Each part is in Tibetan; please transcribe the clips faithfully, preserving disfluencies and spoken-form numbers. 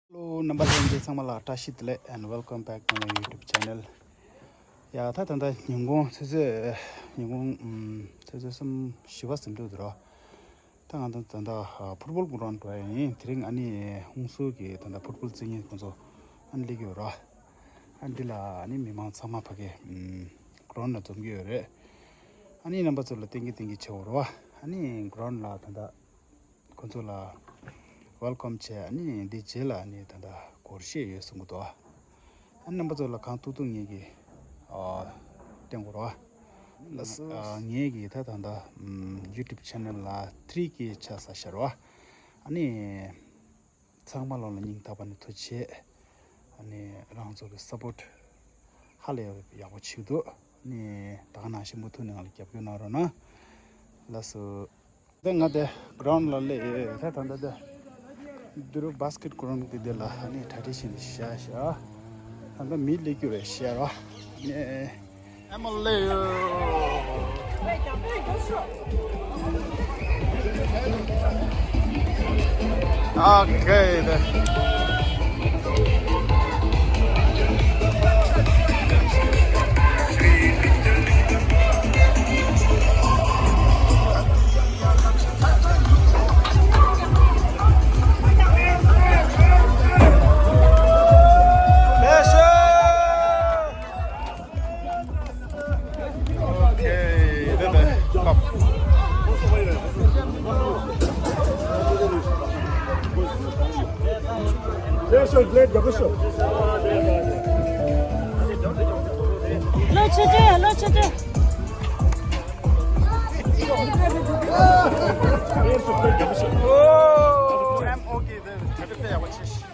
Hello, རྣམ་པ་ལྷན་རྒྱས་ཚང་མ་ལ་བཀྲ་ཤིས་བདེ་ལེགས། And welcome back to my YouTube channel. ཡ་ད་ད་ལྟ་ཉིན་གུང་ཆུ་ཚོད་ཉིན་གུང་ཨམ་ཆུ་ཚོད་གསུམ་བཞི་པ་ཟིན་འགྲོ་འདུག་ར། ད་ང་ད་ད་ལྟ་ཕུཊ་བོལ་གུ་རོན་འགྲོ་ཡ་ཡིན། དེ་རིང་ཨ་ནི་ཧུན་སུར་གི་ད་ལྟ་ཕུཊ་བོལ་རྩེད་མཁན་ཁོང་ཚོ་ཨ་ནི་སླེབས་ཡོད་ར། ཨ་འདི་ལ་ཨ་ནི་མི་མང་ཚང་མ་ཕ་གི་ཨམ་གུ་རོན་ལ་འཛོམས་ཀྱི་ཡོད་རེད། ཨ་ནི་རྣམ་པ་ཚོ་ལ་བསྟན་གྱི་བསྟན་གྱི་ཆེ་བོ་ར། ཨ་ནི་གུ་རོན་ལ་ད་ལྟ་ཁོང་ཚོ་ལ་welcome་བྱས། ཨ་ནི་འདི་རྗེས་ལ་ཨ་ནི་ད་ལྟ་སྒོར་གཞས་ཡོད་གསུང་གི་འདུག་ཨ་ནི་རྣམ་པ་ཚོ་ལ་གང་ཐུབ་ཐུབ་ངེད་ཀྱིས་ཨ་བསྟན་དགོས་ར། ལགས་སོ། ཨ་ངེད་ཀྱིས་ད་ད་ལྟ་ཨམ་YouTube channel་ལ་three K་ཆགས་ས་ཤར་བ། ཨ་ནི་ཚང་མ་ལོ་ལ་སྙིང་ཐག་པ་ནས་ཐུགས་རྗེ་ཆེ། ཨ་ནི་རང་ཚོ་གི་སཔོརྚ་ཧ་ལས་ཡག་པོ་བྱེད་འདུག་ཨ་ནི་ད་ག་ནང་བཞིན་མུ་མཐུད་ནས་ང་ལ་རྒྱབ་སྐྱོར་གནང་རོགས་གནང་། ལགས་སོ། ད་ང་དེ་གུ་རོན་ལ་སླེབས་ཡོད། ད་ད་ད་ད་འདི་རུ་བྷ་སི་ཀེཊ་གུ་རོན་གི་དེ་ལ་ཨ་ནི་གྲ་སྒྲིག་བྱས་ནས་བཞག་བཞག་ད་ལྟ་མི་སླེབས་རྒྱུ་རེད་ཤག་ར། ཨ་ནི་ཨེ་མ་སླེབས་ཡོད། ཨོ་ཁེ། ལོ་ཆེ་གྲས། ལོ་ཆེ་གྲས། ཨོ་ཨེམ་ཨོ་ཀེ། དེ་དེ་དཔེ་ཡག་པོ་ཆེ་ཤི།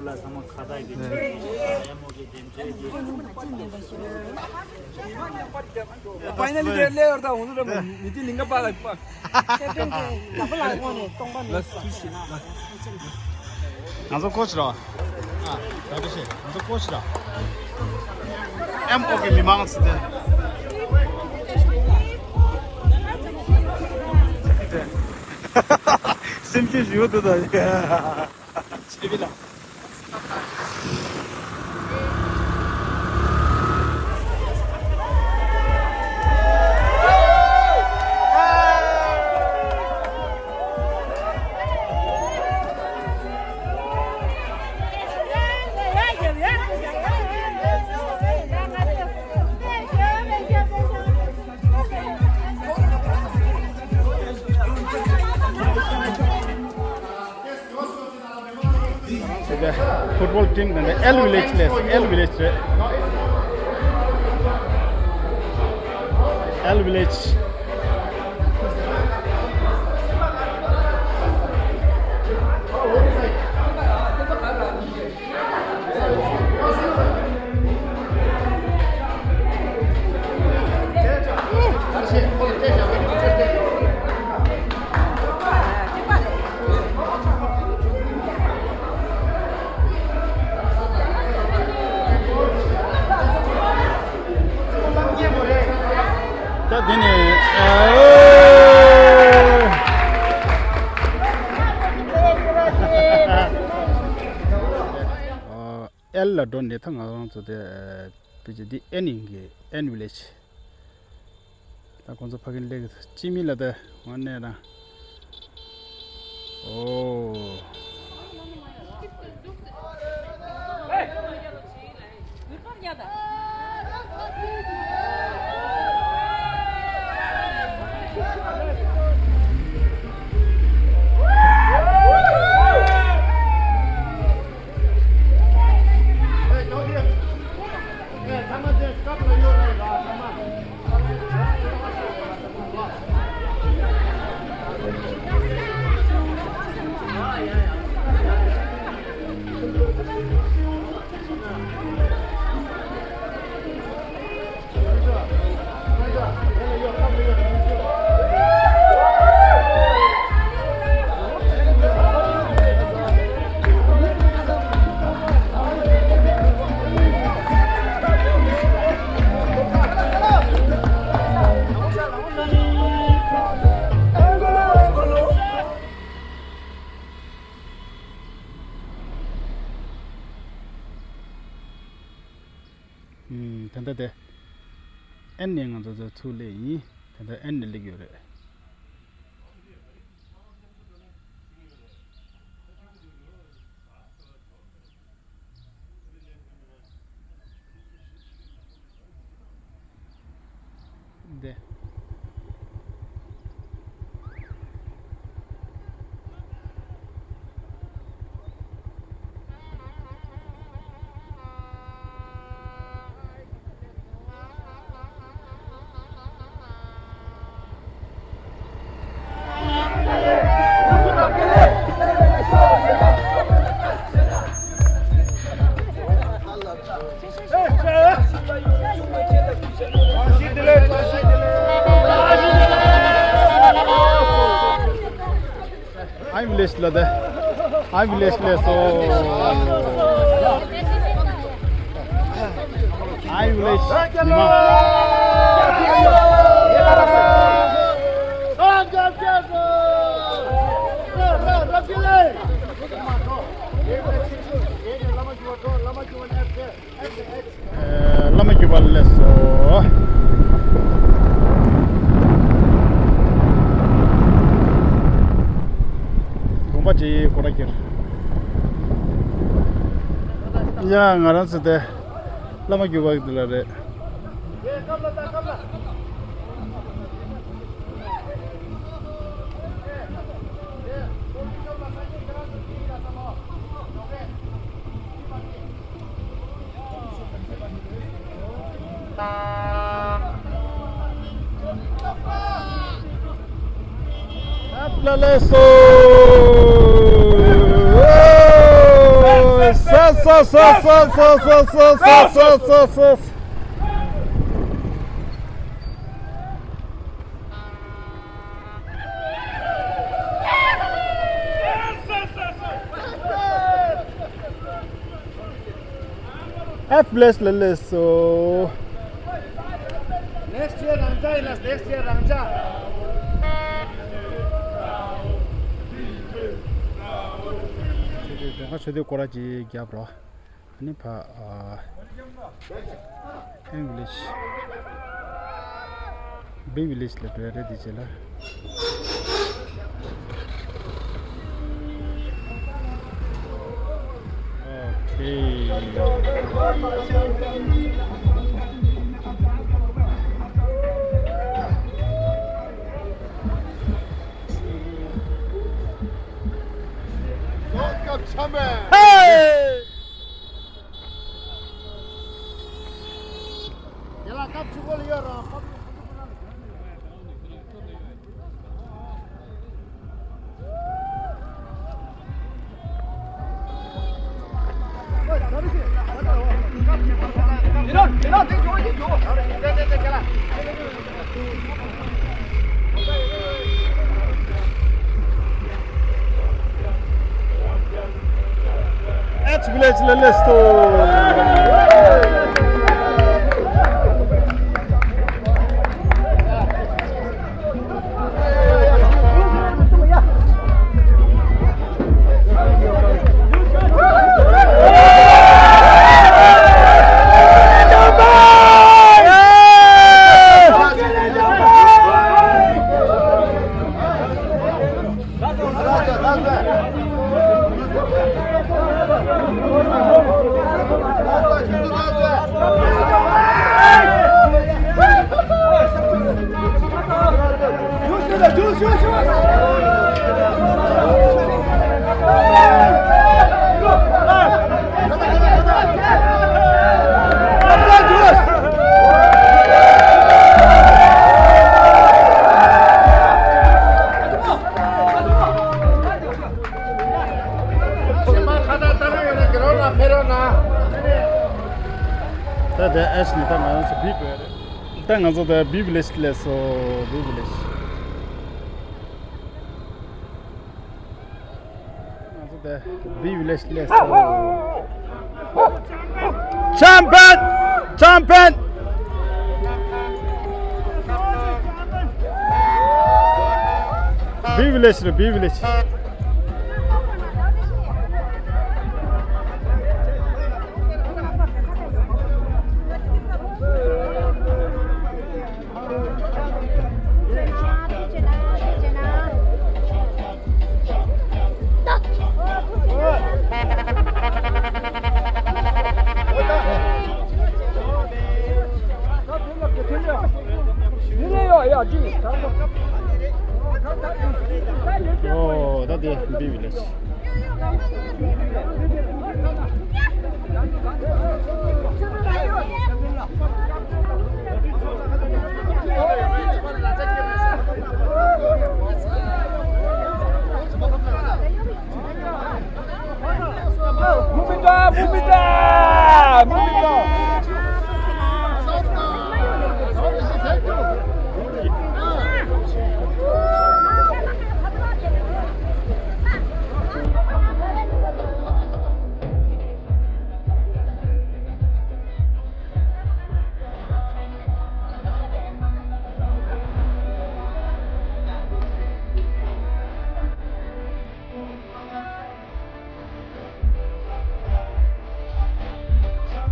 ལ་ཚང་མ་ཁ་བརྡ་གི་ཆེད་ཀྱི་ཡ་མོ་གི་འདེམས་བྱས་ཀྱི། ཕ་ཡི་ན་ལི་ལེ་ཡོར་ད་ཧུ་ནུ་ར་མ་ནི་ཏི་ལིང་ག་པ་ལ་པ། ཁེ་ཏན་གྱི་ལ་པ་ལ་ངོ་ནས་སྟོང་པ་མེད་ས། ང་ཚོ་ཀོ་ཆི་ར། ཨ་ད་དེ་ཤེས། ང་ཚོ་ཀོ་ཆི་ར། ཨེམ་ཨོ་གི་མི་མང་ཚོ་དེ། སེམས་ཤུགས་ཞུ་འདུག་ད། ཆེ་བི་ལ། དེ་ག་ཕུཊ་བོལ་ཊིམ་དེ་འདྲ་ཨེལ་ཝི་ལེཇ་ལས་ཨེལ་ཝི་ལེཇ་རེད། ཨེལ་ཝི་ལེཇ། ད་དེ་ནས་ཨ། ཨ་ཨེལ་ལ་འགྲོ་ནས་ད་ང་རང་ཚོ་དེ་ཨ་པི་ཇི་འདི་ཨེན་ཡིན་གི་ཨེན་ཝི་ལེཇ། ད་ཁོང་ཚོ་ཕ་གིན་སླེབས་ཀྱི་འདུག་ཅི་མི་ལ་ད་ང་གནས་དང་། ཨོ། ཨེན་ནས་ང་ཚོ་ཚོ་ཚུར་སླེབས་ཡིན། ད་ལྟ་ཨེན་ནས་སླེབས་ཡོད་རེད། འདི། ཨའི་ཝི་ལེཇ་ལ་དེ། ཨའི་ཝི་ལེཇ་ལ་སོ། ཨའི་ཝི་ལེཇ་ཉི་མ། བླ་མ་གུས་པ་ལགས་སོ། དགོངས་པ་བཞེས་སྐོར་ར་ཁྱེར། ཡ་ང་རང་ཚོ་དེ་བླ་མ་གུས་པ་འདི་ལ་རེད། ལ་ལ་སོ། ས་ས། ཨེཕ་ལེས་ལ་ལེས་སོ། Next year རང་འཇགས་ཡིན་ལ། Next year རང་འཇགས། དེ་དེ་དེ་ཁ་ཆེ་དེ་སྐོར་ར་ཅིག་རྒྱབ་རོགས། ཨ་ནི་ཕ་ཨ་ཨེང་ལིཤ། བི་ཝི་ལེཇ་ལ་འགྲོ་ཡ་རེད་དེ་རྗེས་ལ། ཨོ་ཁེ། ཧེ། H Village ལ་ལེས་སོ། ད་དེ་ཨེ་ཤི་ནི་ད་ང་རང་ཚོ་བི་བི་རེད། ད་ང་ཚོ་ད་བི་ཝི་ལེཇ་ལ་སླེབས་སོ། བི་ཝི་ལེཇ། ང་ཚོ་ད་བི་ཝི་ལེཇ་ལ་སླེབས་སོ། ཆམ་པན། ཆམ་པན། བི་ཝི་ལེཇ་རེད། བི་ཝི་ལེཇ། ཨོ་ད་དེ་བི་བི་ལེ་ཇི།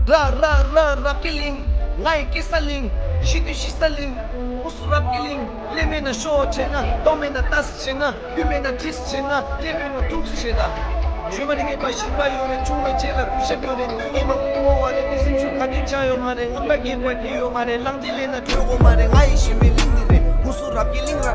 ར་ར་ར་ར་ཀི་ལིང་། ང་ཡི་ཀི་ས་ལིང་། ཤི་དུས་ཤི་ས་ལིང་། ཧུ་སུ་ར་ཀི་ལིང་། ལེ་མེད་ན་ཤོ་བྱེད་ན། ཏོ་མེད་ན་ཏ་སི་བྱེད་ན། ཡུ་མེད་ན་ཏྲིས་བྱེད་ན། ཏེ་མེད་ན་ཏུག་སི་བྱེད་ན། ཞུ་མ་རེད་ངེས་པ་ཤི་པ་ཡོད་རེད། ཆུང་བའི་ཆེད་ལ་སྐུ་ཞབས་ཡོད་རེད། ངེས་མ་ངོ་བ་རེད། ཏི་སེམས་ཤུགས་ག་དུས་ཆག་ཡོད་མ་རེད། ངན་པ་རྒན་པ་དེ་ཡོད་མ་རེད། གླང་རྗེ་ལེན་ན་བྲོས་དགོས་མ་རེད། ང་ཡི་ཞི་བའི་གླིང་འདི་རེད། ཧུ་སུ་ར་ཀི་ལིང་ར།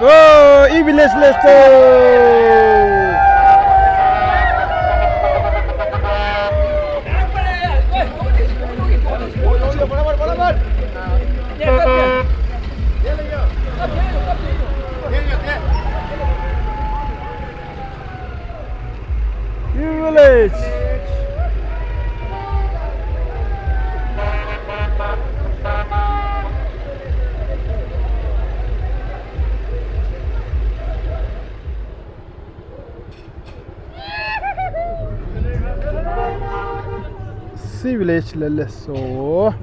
ཨོ། ཨི་བི་ལེ་ཇི་ལེགས་སོ། ཨི་བི་ལེ་ཇི། སི་བི་ལེ་ཇི་ལ་སླེབས་སོ།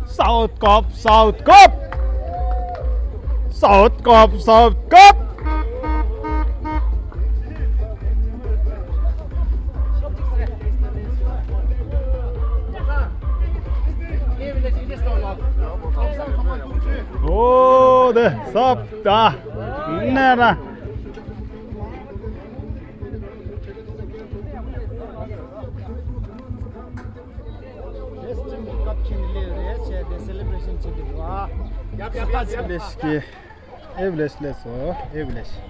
South Cup, South Cup. South Cup, South Cup. Oh, the South. Da. Nera. Wrestling Cup ཆེན་ལས་རེད་བྱས་ཏེ་སེ་ལེ་བྷ་རེ་ཤན་བྱེད་ཀྱི་འདུག་ཨ། ཡབ་ཡབ་ཡབ་ཡབ། ཨེ་བི་ལེ་ཇི་ལེགས་སོ། ཨེ་བི་ལེ་ཇི།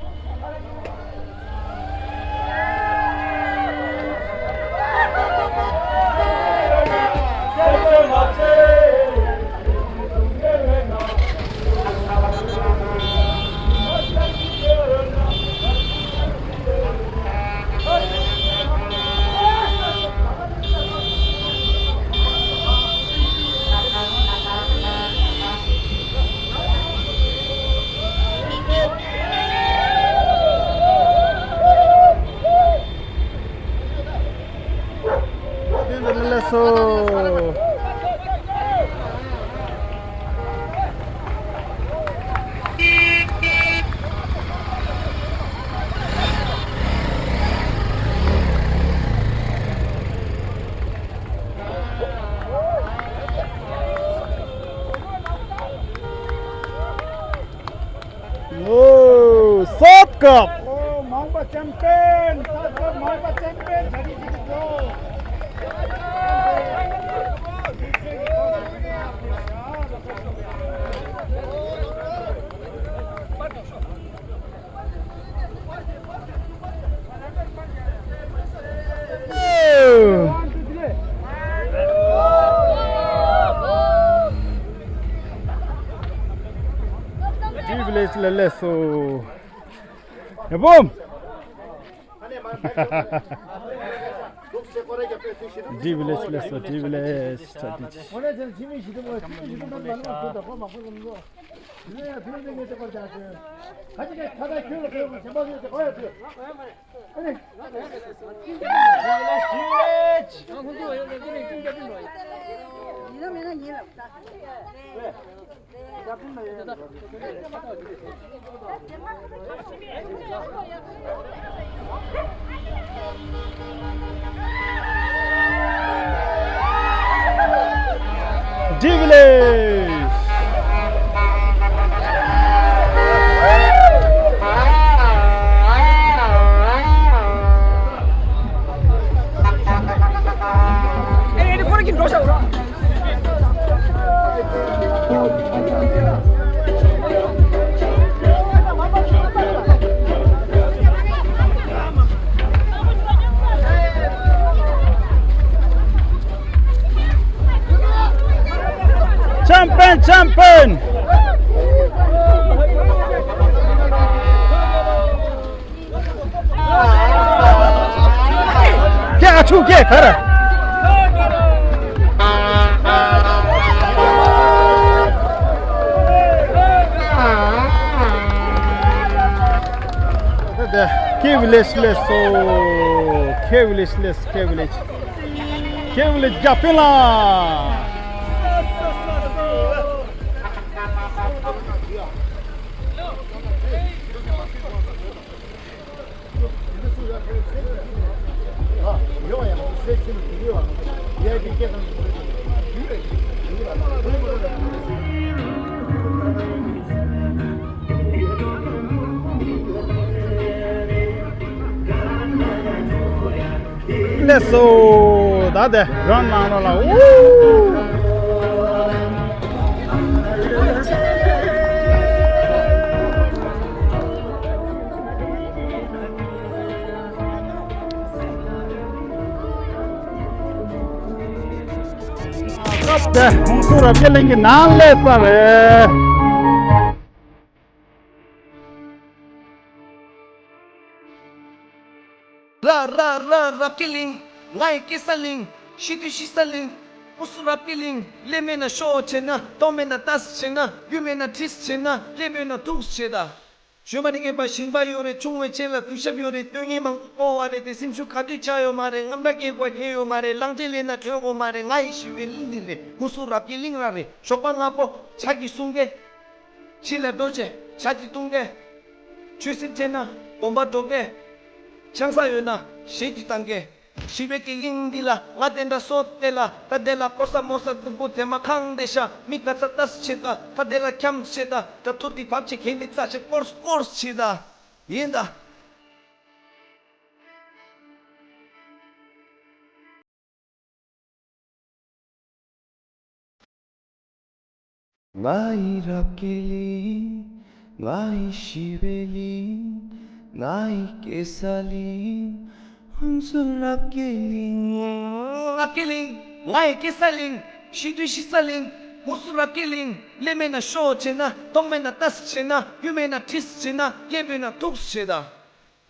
ཨོ། སོབ་ཀབ། ཨོ། མང་པ་ཆེམ་པིན། སོབ་ཀབ་མང་པ་ཆེམ་པིན། ཇ་རི་ཇི་གི་འགྲོ། ཏི་བི་ལེ་ཇི་ལ་སླེབས་སོ། ཡ་བུམ། ཏི་བི་ལེ་ཇི་ལ་སླེབས་སོ། ཏི་བི་ལེ་ཇི་ལ་སླེབས་སོ། Divillage. Champion, champion. རྒྱ་ཆུ་རྒྱ་གར། K village ལས་སོ། K village ལས། K village། K village རྒྱ་དཔོན་ལ། ལགས་སོ། ད་དེ་རང་ནང་ལོགས་ལ་ཨུ། སྐབས་དེ་ཧུན་སུར་རབ་རྒྱས་གླིང་གི་ནང་སླེབས་པ་རེད། ར་ར་ར་རབ་རྒྱས་གླིང་། ང་ཡི་སྐྱེས་ས་གླིང་། ཤི་དུས་ཤི་ས་གླིང་། ཧུན་སུར་རབ་རྒྱས་གླིང་། ཀླད་མེད་ན་ཤོག་བྱས་ན། ལྟོ་མེད་ན་ལྟ་ས་བྱས་ན། རྒྱུ་མེད་ན་བྲིས་ས་བྱས་ན། སླེབས་ཡོད་ན་ཐུག་ས་བྱས་ད། གཞོན་པ་ནི་རྔན་པ་ཞིང་པ་ཡོད་རེད། ཆུང་བའི་རྗེས་ལ་གུས་ཞབས་ཡོད་རེད། སྟོན་ངན་མང་པོ་བོར་བ་རེད་དེ། སེམས་ཤུགས་ག་དུས་ཆག་ཡོད་མ་རེད། རྔམ་སྐྲག་སྐྱེ་དགོས་ཡ་ཡོད་མ་རེད། ལག་འབྲེལ་ལེན་ན་དྲན་དགོས་མ་རེད། ང་ཡི་ཤི་བའི་གླིང་འདི་རེད། ཧུན་སུར་རབ་རྒྱས་གླིང་རང་རེད། ཞོགས་པ་སྔ་པོ་ཇ་གི་སྲུང་མཁན། ཕྱི་ལ་འགྲོ་བྱས་ཇ་གི་བཏུང་མཁན། ཆོས་སེམས་ཆེ་ན་དགོན་པ་འགྲོ་མཁན། ཆང་ས་ཡོད་ན་གཞས་ཀྱི་བཏང་མཁན། ཞི་བའི་གི་གླིང་འདི་ལ་ང་དེ་འདྲ་སོ་དེ་ལ། ད་དེ་ལ་ཀོ་ས་མོ་ས་སྡུག་པོ་དེ་མ་ཁང་དེ་ཤ་མི་ག་ཚ་ལྟ་ས་བྱེད་ད། ད་དེ་ལ་འཁྱམ་བྱེད་ད། ད་ཐུར་དེ་བབ་བྱེད་གན་དེ་རྩ་བྱེད་སྐོར་སྐོར་བྱེད་ད། ཡིན་ད། ང་ཡི་རབ་རྒྱས་གླིང་། ང་ཡི་ཞི་བའི་གླིང་། ང་ཡི་སྐྱེས་ས་གླིང་། ཧུན་སུར་རབ་རྒྱས་གླིང་། རབ་རྒྱས་གླིང་། ང་ཡི་སྐྱེས་ས་གླིང་། ཤི་དུས་ཤི་ས་གླིང་། ཧུན་སུར་རབ་རྒྱས་གླིང་། ཀླད་མེད་ན་ཤོག་བྱས་ན། ལྟོ་མེད་ན་ལྟ་ས་བྱས་ན། རྒྱུ་མེད་ན་བྲིས་ས་བྱས་ན། སླེབས་ཡོད་ན་ཐུག་ས་བྱས་ད།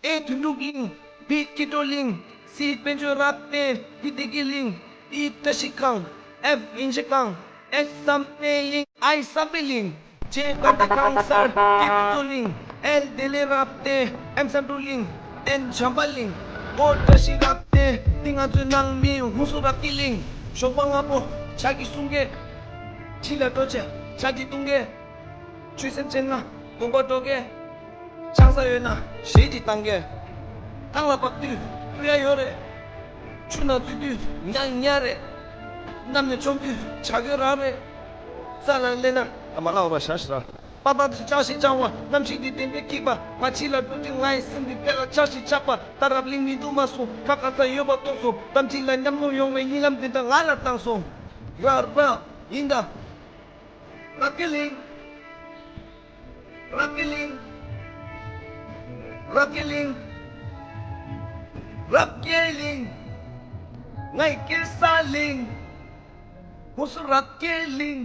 ཨེ་དོན་གྲུབ་གླིང་། བི་དགེ་གྲོགས་གླིང་། སི་དཔལ་འབྱོར་རབ་བརྟན། བི་བདེ་སྐྱིད་གླིང་། བི་བཀྲ་ཤིས་སྒང་། ཨེཕ་དབྱིན་ཇི་སྒང་། ཨེཆ་བསམ་འཕེལ་གླིང་། ཨའི་བསམ་འཕེལ་གླིང་། ཇེ་དགའ་ལྡན་གང་སར། ཨེ་ཕུན་ཚོགས་གླིང་། ཨེལ་བདེ་ལེགས་རབ་བརྟན། ཨེམ་བསམ་འགྲུབ་གླིང་། བསྟན་བྱམས་པ་གླིང་། ཨོ་བཀྲ་ཤིས་རབ་བརྟན། འདི་ང་ཚོའི་ནང་མི་ཧུན་སུར་རབ་རྒྱས་གླིང་། ཞོགས་པ་སྔ་པོ་ཇ་གི་སྲུང་མཁན། ཕྱི་ལ་འགྲོ་བྱས་ཇ་གི་བཏུང་མཁན། ཆོས་སེམས་ཆེ་ན་དགོན་པ་འགྲོ་མཁན། ཆང་ས་ཡོད་ན་གཞས་ཅིག་བཏང་མཁན། ཐང་ལ་བབས་དུས་སྤུ་ཡ་ཡོད་རེད། ཆུ་ནང་འཛུལ་དུས་ཉག་ཉག་རེད། གནམ་ནས་མཆོང་དུས་བྱ་རྒོད་རང་རེད། ས་ལ་སླེབས་ན་ཨ་མ་ལགས་འོ་བ་ཤ་ཤ་ར། པ་ཏ་དེ་ལྕགས་ཤིག་ལྕགས་བ། གནམ་གཤིས་འདི་བདེན་པའི་སྐྱིད་པ། ང་ཕྱི་ལ་འགྲོ་དུས་ང་ཡི་སེམས་འདི་དཔེ་ལ་ལྕགས་ཤིག་ཆགས་པ། ད་རབ་གླིང་མི་འདུག་མ་སོང་། ཁ་ག་ས་ཡོད་པ་རྟོགས་སོང་། གཏམ་ཚིག་ལ་མཉམ་ནོར་ཡོང་བའི་གཉིད་ལམ་འདི་འདྲ་ང་ལ་བཏང་སོང་། ར་ར་ཡིན་ད། རབ་རྒྱས་གླིང་། རབ་རྒྱས་གླིང་། རབ་རྒྱས་གླིང་། རབ་རྒྱས་གླིང་། ང་ཡི་སྐྱེས་ས་གླིང་། ཧུན་སུར་རབ་རྒྱས་གླིང་།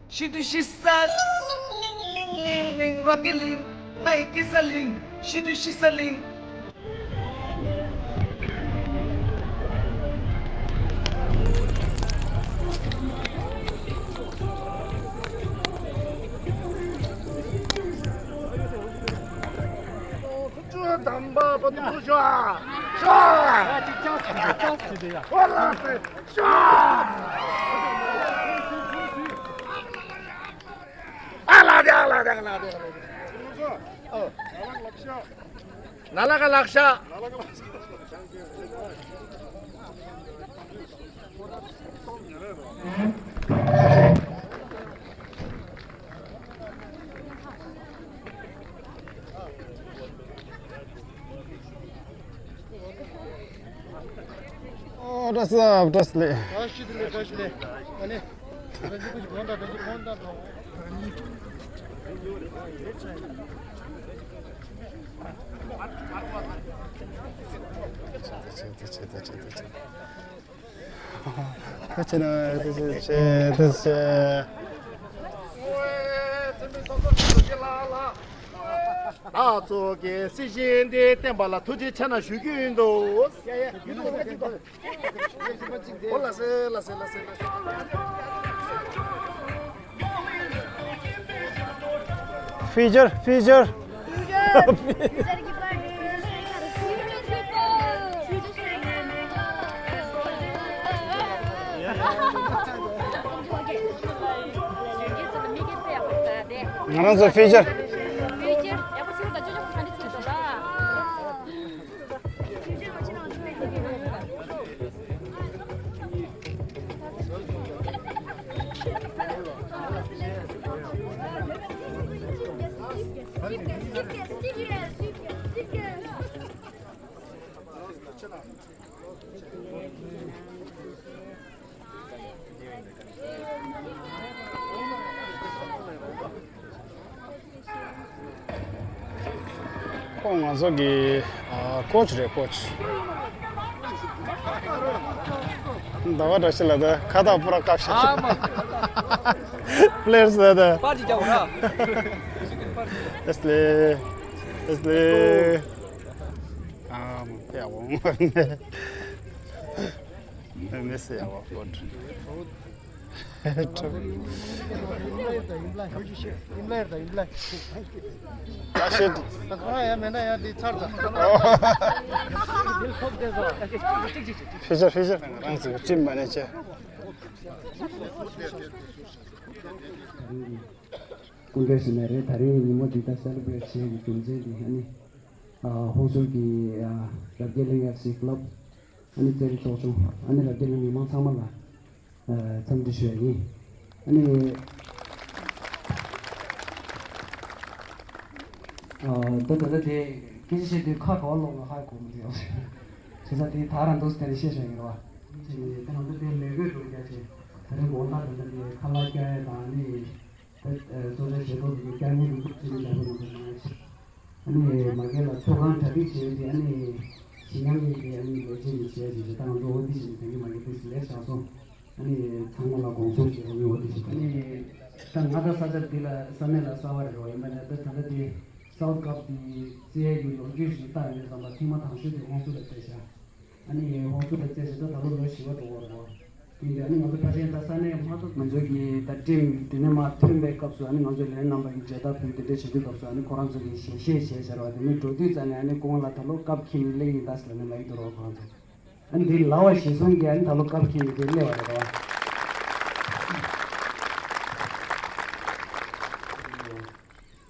ཤི་དུས་ཤི་ས་གླིང་། རབ་རྒྱས་གླིང་། ང་ཡི་སྐྱེས་ས་གླིང་། ཤི་དུས་ཤི་ས་གླིང་། ཅུ་དམ་པ་པོ་ཏུ་ཤོ་ཤོ། ཨོ་ལགས་སེ་ཤོ། ཨ་ལགས་དེ་ཨ་ལགས་དེ་ཨ་ལགས་དེ། ཨོ། ན་ལ་ག་ལག་ཤ། ཨོ། བཀྲ་ཤིས་བདེ་ལེགས། བཀྲ་ཤིས་བདེ་ལེགས། ཨ་ནི། བདག་ཚོགས་ཀྱི་སྲིད་ཞིའི་འདི་བསྟན་པ་ལ་ཐུགས་རྗེ་ཆེ་གནང་ཞུ་རྒྱུ་ཡིན་འདུག། ཨོ་ལགས་སེ་ལགས་སེ་ལགས་སེ་ལགས་སེ། Future, future. ང་རང་ཚོ་future. ཁོང་ང་ཚོ་གི་ཨ་ཀོ་ཆི་རེད། ཀོ་ཆི། ཟླ་བ་བཀྲ་ཤིས་ལགས། ད་ཁ་བཏགས་པུ་ར་བཀབ་ཤག། ཨ་མ། པླེ་ཡར་ཟེར་ད། པར་ཅིག་རྒྱག་དགོས་ར། ཨེས་ལེ། ཨེས་ལེ། ཨ་མ་ཡག་པོ། མེ་མེ་སེ་ཡག་པོ། ཨ་ཤེ། ད་ཁོ་རང་ཡང་མེད་ན་ཡང་འདི་ཚར་ད། ཕེ་ཤ་ཕེ་ཤ། རང་ཚོ་ཁྲིམས་མ་ནས་བྱས། སྐུ་མགྲོན་ཞིག་ནས་རེད། ད་རིང་ཉིན་མོ་འདི་ལྟར་སེ་ལེ་བྷི་རེཊ་བྱེད་ཀྱི་རྒྱུ་མཚན་འདི་ཨ་ནི། ཨ་ཧོན་སུར་གྱི་ཨ་རབ་རྒྱས་གླིང་ཨེཕ་སི་ཀླབ། ཨ་ནི་རྩེད་རིགས་ཚོགས་ཆུང་། ཨ་ནི་རབ་རྒྱས་གླིང་མི་མང་ཚང་མ་ལ་ཨ་འཚམས་འདྲི་ཞུ་ཡ་ཡིན། ཨ་ནི་ཨ་ད་ད་ལྟ་དེ་སྐད་ཆ་བཤད་དུས་ཁ་ག་བ་ལོག་ན་ཧ་གོ་མི་འདུག། བྱས་ཙང་དེ་ད་རང་འདུག་སེ་དེ་ནས་བཤད་བཞག་ཡིན་རོ། བྱས་ནས་ད་ང་ཚོ་དེ་ལས་བགོས་འགྲོ་རྒྱ་ཆེ། ད་རིང་དགོང་དག་ད་ལྟ་དེ་ཁ་ལག་བསྐྱལ་ཡ་དང་ཨ་ནི། ད་གཙོ་ཆེ་ཞེ་ཐོག་ཏུ་བསྐྱར་ཉེས་ཀྱི་འདུག་ཅེས་ནས་ལྟ་བུ་ནང་དུ་གནང་ཡ་ཆེ། ཨ་ནི་མ་གི་ལ་ཚོགས་ཁང་གྲ་སྒྲིག་བྱས་ཏེ་ཨ་ནི་ཞི་ཉམས་ཀྱི་དེ་ཨ་ནི་ལོ་རྒྱུས་ནས་བྱས་ཏེ་ད་ང་ཚོ་འོ་དེ་བཞིན་དོན་གྱི་མ་གི་དུས་སུ་ལེགས་བཞག་སོང་། ཨ་ནི་ཚང་མ་ལ་དགོངས་སོང་ཞེས་ཨ་ནི་འོ་དེ་བཞིན་ཨ་ནི་ད་ང་ད་ས་ཆ་འདི་ལ་ས་གནས་ལ་གསར་བ་རེད་རོ། ཡིན་པ་ནས་ད་ད་ལྟ་དེ་སའུ་ཐི་ཀབ་དེ་རྩེད་ཀྱི་ལོ་རྒྱུས་ཤིག་བལྟ་ཡོང་དུས་ཙམ་པ་ཐེངས་མ་དང་ཤོས་དེ་ཧོན་སུར་ལ་རྩེད་བཞག། ཨ་ནི་ཧོན་སུར་ལ་རྩེད་བཞག་ད་ད་ལོ་ལོ་བཞི་པ་འགྲོ་གི་རེད་རོ། དེ་འདྲ་ཨ་ནི་ང་ཚོ་ཕལ་ཆེར་ད་ས་གནས་མ་གཏོགས་ང་ཚོ་གི་ད་ཊིམ་དེ་ནས་མར་ཐོན་པའི་སྐབས་སུ་ཨ་ནི་ང་ཚོ་ལས་རྣམ་པ་གི་མཇལ་དར་ཕུལ་དེ་འདྲ་བྱེད་དུས་སྐབས་སུ་ཨ་ནི་ཁོ་རང་ཚོ་གི་ཞལ་བཞེས་བྱས་བྱས་ར་བ་དེ་ནི་འགྲོ་དུས་ཙ་ནས་ཨ་ནི་ཁོང་ལ་ད་ལོ་སྐབས་ཁྱིམ་ནས་སླེབས་ཡིན་ད་ཟེར་ལབ་ནས་ལབ་ཡི་འདུག་ར། ཁོ་རང་ཚོ་ཨ་ནི་དེ་ལ་བ་ཞེ་སོང་གི་ཨ་ནི་ད་ལོ་སྐབས་ཁྱིམ་ནས་དེ་སླེབས་པ་རེད་ར།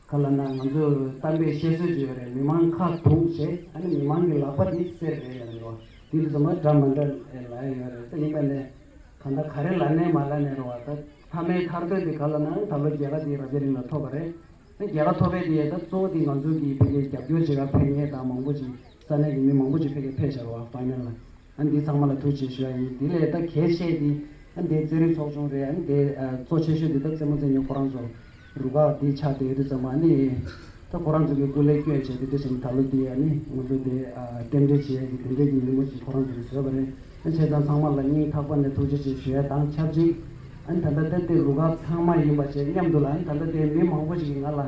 ག་ལ་ན་ང་ཚོ་གཏམ་དཔེ་བཤད་སྲོལ་ཅིག་ཡོད་རེད། མི་མང་ཁ་བརྡུང་བྱས་ཨ་ནི་མི་མང་གི་ལག་པ་དེ་གསེར་རེད་ཡ་རེད་བ། དེ་འདྲ་ཚོ་མ་འདྲ་མ་འདྲ་ལ་ཡོད་རེད། ད་ཡིན་པ་ནས་གང་ལྟར་ག་རེ་ལབ་ནའི་མ་ལབ་ནའི་རེད་བ། ད་མཐའ་མའི་མཐར་འདོན་དེ་ག་ལ་ན་ད་ལོ་རྒྱལ་ཁ་དེ་རབ་རྒྱས་གླིང་ལ་ཐོབ་པ་རེད། ད་རྒྱལ་ཁ་ཐོབ་པའི་དེ་ད་གཙོ་བོ་དེ་ང་ཚོ་གི་ཕ་གིའི་རྒྱབ་སྐྱོར་བྱེད་ག་ཕེབས་མཁན་དང་མང་པོ་ཅིག་ས་གནས་ཀྱི་མི་མང་པོ་ཅིག་ཕ་གིར་ཕེབས་བཞག་རེད་བ། ཕའི་ནལ་ལ། ཨ་ནི་འདི་ཚང་མ་ལ་ཐུགས་རྗེ་ཆེ་ཞུ་ཡ་ཡིན། འདི་ལས་ད་གལ་ཆེ་འདི་ཨ་ནི་འདི་རྩེད་རིགས་ཚོགས་ཆུང་རེད། ཨ་ནི་འདི་ཨ་གཙོ་ཆེ་ཤོས་འདི་ད་རྩེད་མོ་རྩེ་མཁན་ཁོ་རང་ཚོ་རུ་ཁག་འདི་ཆགས་བསྡད་ཡོད་དུས་ཙམ་པ་ཨ་ནི་ད་ཁོ་རང་ཚོ་གི་སྐུ་ལས་བསྐྱོན་བྱས་ཏེ་འདི་བཞིན་ད་ལོ་འདི་ཨ་ནི་ང་ཚོ་འདི་ཨ་རྟེན་འབྲེལ་བྱེད་ཡ་གི་དེ་འདྲའི་གི་ཉིན་མོ་ཞིག་ཁོ་རང་ཚོ་གིས་བཟོས་པ་རེད། ཨ་ནི་བྱས་ཙང་ཚང་མ་ལ་སྙིང་ཐག་པ་ནས་ཐུགས་རྗེ་ཆེ་ཞུ་ཡ་དང་ཆབས་ཅིག་ཨ་ནི་ད་ལྟ་ད་ལྟའི་རུ་ཁག་ཚང་མ་ཡིན་པ་བྱས་མཉམ་དུ་ལ་ཨ་ནི་ད་ལྟ་དེ་མི་མང་པོ་ཞིག་གིས་ང་ལ།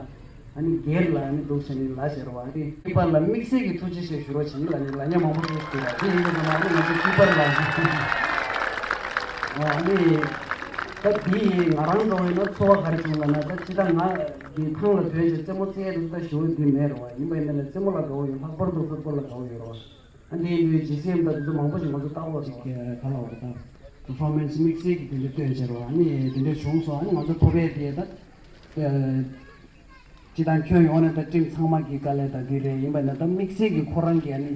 ཨ་ནི་སྒེར་ལ་ཨ་ནི་འདུག་བྱས་ནས་ལ་ཟེར་བ་ཨ་ནི་ཀི་པར་ལ་དམིགས་བསལ་གྱི་ཐུགས་རྗེ་ཆེ་ཞུ་རོགས་བྱེད་ལ་ནི་ལ་ཉེ་མང་པོ་ཐུགས་རྗེ་ཆེ་ལ་དེ་ཡིན་པ་ཚང་མ་ཨ་ནི་ང་ཚོ་ཀི་པར་ལ་ཨ་ནི་ ད་འདི་ཡིས་ང་རང་འགྲོ་བས་ན་ཚོར་བ་ག་རེ་བྱུང་ལབ་ན། ད་ཅི་ད་ང་འདི་ཐང་ལ་ཐོན་ཞིང་རྩེད་མོ་རྩེ་ཡ་དེ་ད་ཞུ་འདི་མེད་རེད་བ། ཡིན་པ་ཡིན་ན་ལས་རྩེད་མོ་ལ་དགའ་བོ་ཡོད། ལྷག་པར་དུ་ཕུཊ་བོལ་ལ་དགའ་བོ་ཡོད་རེད་བ། ཨ་འདི་ཡིན་དུས་ཇི་སི་ཨེམ་དང་དེ་ཚོ་མང་པོ་ཞིག་ང་ཚོ་ལྟ་བ་ཅིག་ག་ལ་བ་ད་པར་ཕོར་མན་སི་དམིགས་བསལ་གྱི་དེ་འདྲ་སྟོན་བྱས་རེད་བ། ཨ་ནི་དེ་འདྲ་བྱུང་སོང་། ཨ་ནི་ང་ཚོ་ཐོབ་པའི་དེ་ད། སྤྱི་བཏང་ཁྱོན་ཡོངས་ནས་ད་ཊིམ་ཚང་མ་གི་དཀའ་ལས་ད་འདི་རེད། ཡིན་པ་ན་ད་དམིགས་བསལ་གྱི་ཁོ་རང་གི་ཨ་ནི་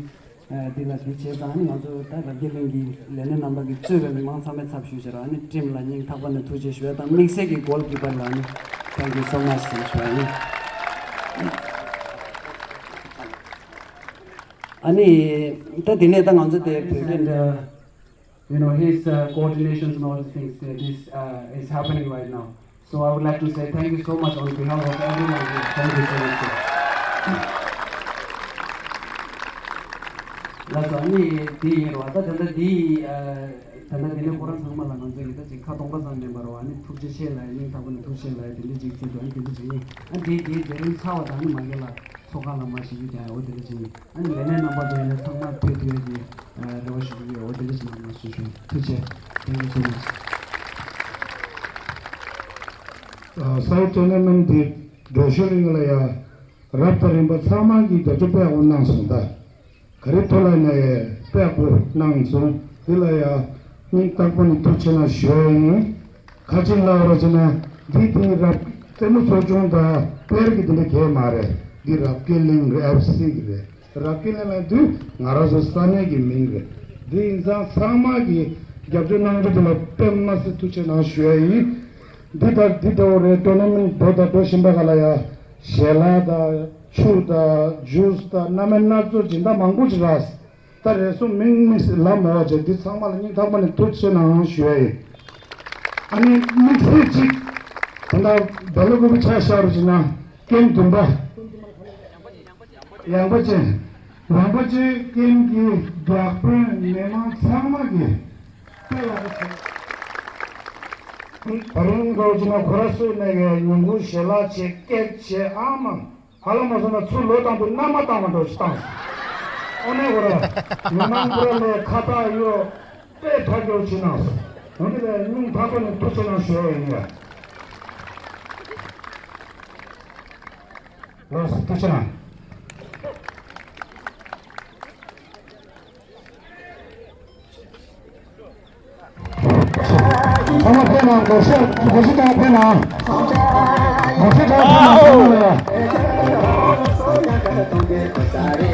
འདི་ལ་འདི་བྱས་ཙང་། ཨ་ནི་ང་ཚོ་ད་རབ་རྒྱས་གླིང་གི་ལས་སྣེ་རྣམ་པ་གིས་གཙོས་པའི་མི་མང་ཚང་མའི་ཚབ་ཞུས་བྱས་ར། ཨ་ནི་ཊིམ་ལ་སྙིང་ཐག་པ་ནས་ཐུགས་རྗེ་ཞུ་ཡ་དང་། དམིགས་བསལ་གྱི་གོལ་ཀི་པར་ལ་ཨ་ནི་thank you so much ཞེས་ཞུ་ཡ་ཡིན། ཨ་ནི་ད་དེ་ནས་ད་ང་ཚོ་དེ་བོད་སྐད་འདྲ། You know, his uh, coordinations and all these things, uh, this uh, is happening right now. So I would like to say thank you so much on behalf of everyone here. Thank you so much, sir. ལགས་སོ། ཨ་ནི་དེ་ཡིན་རོགས། ད་ད་ལྟ་འདི་ད་ལྟ་འདི་ནས་ཁོ་རང་ཚང་མ་ལ་ང་ཚོ་གི་ད་ཅིག་ཁ་སྟོང་པ་ཙམ་མིན་པར་རོགས། ཨ་ནི་ཐུགས་རྗེ་ཆེ་ལ་སྙིང་ཐག་པ་ནས་ཐུགས་རྗེ་ཆེ་ལ་དེ་འདྲ་ཅིག་ཟེར་དུས། ཨ་ནི་དེ་འདྲ་ཅིག་ཡིན། ཨ་ནི་དེ་དེ་དེ་རིང་ཚར་བ་དང་། ཨ་ནི་མ་གི་ལ་ཚོགས་ཁང་ལ་མ་ཞིག་ཡོད་ཀྱང་འོ་དེ་འདྲ་ཅིག་ཡིན། ཨ་ནི་ལས་སྣེ་རྣམ་པ་ཚོ་ཡང་ཚང་མ་ཕེབས་དུས་ཀྱི་རེ་བ་ཞུ་གི་ཡོད། འོ་དེ་འདྲ་ཞིག་གནང་རོགས་ཞུ་ཞུ། ཐུགས་རྗེ་ཆེ། Thank you so much. ཨ་སའུ་ཐི་ཊོར་ནར་མེན་ཊི་འདི་འགྲོ་ཤུལ་ལ་ཡ་རབ་དང་རིམ་པ་ཚང་མ་གིས་རྒྱབ་སྐྱོར་དཔེ་ཡག་པོ་གནང་སོང་། ད་ག་རེ་ཐོག་ལ་ནས་དཔེ་ཡག་པོ་གནང་སོང་། འདི་ལ་ཡ་སྙིང་ཐག་པ་ནས་ཐུགས་རྗེ་ཆེ་གནང་ཞུ་ཡ་ཡིན། ཁ་ཅིག་ལ་བར་བྱས་ན་འདི་དེ་རབ་རྩེད་མོ་ཚོགས་ཆུང་དང་དཔེར་གྱི་དེ་འདྲ་གས་མ་རེད། འདི་རབ་རྒྱས་གླིང་རེད། ཨེཕ་སི་གི་རེད། རབ་རྒྱས་གླིང་ལ་དུས་ང་རང་ཚོ་ས་གནས་ཀྱི་མིང་རེད། འདི་ཡིན་ཙང་ཚང་མ་གིས་རྒྱབ་སྐྱོར་གནང་རྒྱུ་དེ་ལ་དཔེ་མ་སྲིད་ཐུགས་རྗེ་ཆེ་གནང་ཞུ་ཡ་ཡིན། འདི་ལྟར་འདི་འདྲ་བོ་རེད། ཊོར་ནར་མེན་ཊི་འགྲོ་དང་འགྲོ་བཞིན་པ་ག་ལ་ཡ་ཞལ་ལག་དང་ཆུ་དང་ཇུས་དང་སྣ་མིན་སྣ་ཚོགས་སྦྱིན་བདག་མང་པོ་ཅིག་རག་ད་རེ་ཟུང་མིང་མིང་ལ་མ་བ་བྱས། འདི་ཚང་མ་ལ་སྙིང་ཐག་པ་ནས་ཐུགས་རྗེ་ཆེ་གནང་ཞུ་ཡ་ཡིན། ཨ་ནི་དམིགས་བསལ་གཅིག་ད་ལྟ་བེ་ལ་ཀུ་པི་ཆ་བཞག་རུ་ཅིག་ན་ཀེམ་བདུན་པ་ཡངས་པ་ཅན། ཡངས་པ་ཅན་ཀེམ་གྱི་བདག་དཔོན་མི་མང་ཚང་མ་གིས་དཔེ་ཡག་པོ་བྱས། ད་རིང་འགྲོ་ཅིག་ན་ཁོ་ར་སུ་ནས་ཀྱི་ཉིན་གུང་ཞལ་ལག་བྱས་སྐད་བྱས་ཨ་མ། ཧ་ལམ་མ་སོང་ན་ཚུར་ལོག་བཏང་དུས་མནའ་མ་བཏང་བ་འདྲ་ཞིག་བཏང་སོང་། ཨོ་ནེ་གོ་ར། མི་མང་པོ་ལ་ཁ་བཏགས་གཡོག་དཔེ་ཐག་གཅོད་བྱེད་གནང་སོང་། འོ་དེ་ལས་སྙིང་ཐག་པ་ནས་ཐུགས་རྗེ་ཆེ་གནང་ཞུ་ཡ་ཡིན་ཡ། ལགས་སོ། ཐུགས་རྗེ་ཆེ་གནང་། ཚང་མ་ཕེབས་གནང་། སྒོར་གཞས་སྒོར་གཞས་གྲངས་ཕེབས་གནང་། སྒོར་གཞས་གྲངས་ཕེབས་གནང་། ཚང་མ་ལ་ཡ།